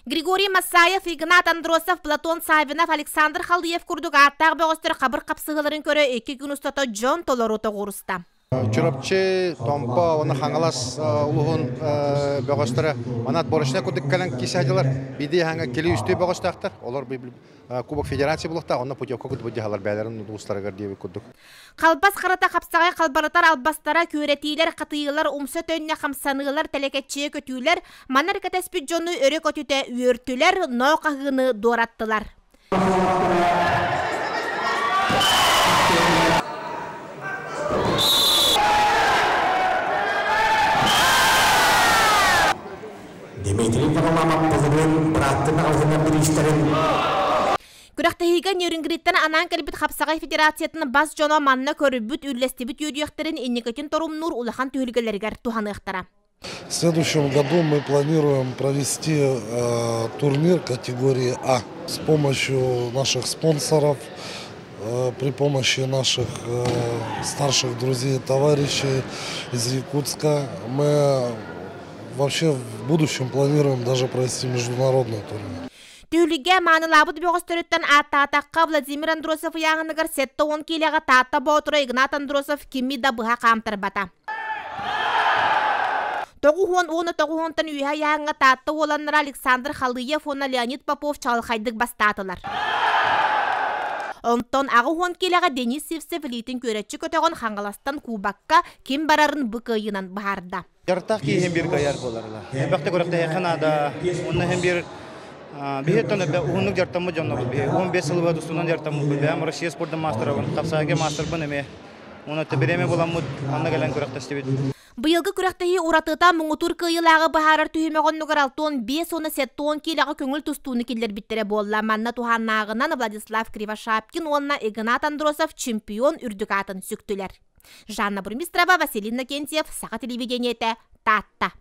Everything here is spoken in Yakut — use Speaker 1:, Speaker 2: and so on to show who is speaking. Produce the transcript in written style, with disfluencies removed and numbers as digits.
Speaker 1: Григорий Массаев, Игнат Андросов, Платон Саввинов, Александр Халыев курдук ааттаах бөҕөстөр хабыр хапсыһыыларын көрө икки күн устата дьон толору тоҕуоруста.
Speaker 2: Чурапчы, Томпо уонна Хаҥалас улууһун бөҕөстөрө манна отборочнай курдук кэлэн киирсээдилэр. Биирдии хаҥа кили үстүү бөҕөстөөхтөр. Олор Кубок Федерация булуохтаах, онно путевка курдук дьаһалар бэйэлэрин улуустарыгар диэбит курдук.
Speaker 1: Халбас харата хапсаҕай халбарытар албастара, күөрэтиилэр, хатыйыылар, умса төннө хамсаныылар, тэлэкэччийэ көтүүлэр, манар кэтэспит дьону өрө көтүтэ үөртүлэр, ноо хаһыыны дуораттылар.
Speaker 3: Дмитрий Варламов былырыын бырааттын аҕалынан бириистэрин
Speaker 1: Күрэхтэһиигэ Нерюнгриттэн анаан кэлбит Хапсаҕай Федерациятын бас дьоно манна көрүбүт, үллэстибит үөрүйэхтэрин инникитин торумнуур улахан түһүлгэлэригэр туһаныахтара.
Speaker 4: В следующем году мы планируем провести э, турнир категории А с помощью наших спонсоров, э, при помощи наших э, старших друзей и товарищей из Якутска. Мы вообще в будущем планируем даже провести международный турнир.
Speaker 1: Түһүлгэ маанылаабыт бөҕөстөрүттэн ааттаатахха Владимир Андросов ыйааһыныгар 70 киилэҕэ Таатта Боотура Игнат Андросов кими да быһа хаамтарбата. Тоҕус уонна тоҕус уонтан үөһэ ыйааһыҥҥа Таатта уоланнара Александр Халыев уонна Леонид Попов чаҕылхайдык бастаатылар. Онтон 80 киилэҕэ Денис Сивцев илиитин күөрэччи көтөҕөн Хаҥаластан кубокка ким барарын бу кыайыынан быһаарда.
Speaker 5: Дьарыктаах киһи иһин биир кыайар буоларла. Элбэхтэ күрэхтэһиэххэ наада. Уонна иһин биир биһиттэн эбэ уһуннук дьарыктаммыт дьоннобут биһи. 15 сыл тустуунан дьарыктаммыппыт. Бэйэм Россия спордун маастарабын, хапсаайга маастарбын эмиэ. Уонна бириэмэ буламмыт манна кэлэн күрэхтэстибит.
Speaker 1: Быйылгы күрэхтэһии уратыта муҥутуур кыайыылааҕы быһаарар түһүмэх оннугар 65 уонна 70 киилэҕэ көҥүл тустууну киллэрбиттэрэ буолла. Манна туһааннааҕынан Владислав Кривошапкин уонна Игнат Андросов чемпион үрдүк аатын сүктүлэр. Жанна Бурмистрова, Василий Иннокентьев, Саха телевидениетэ, Таатта.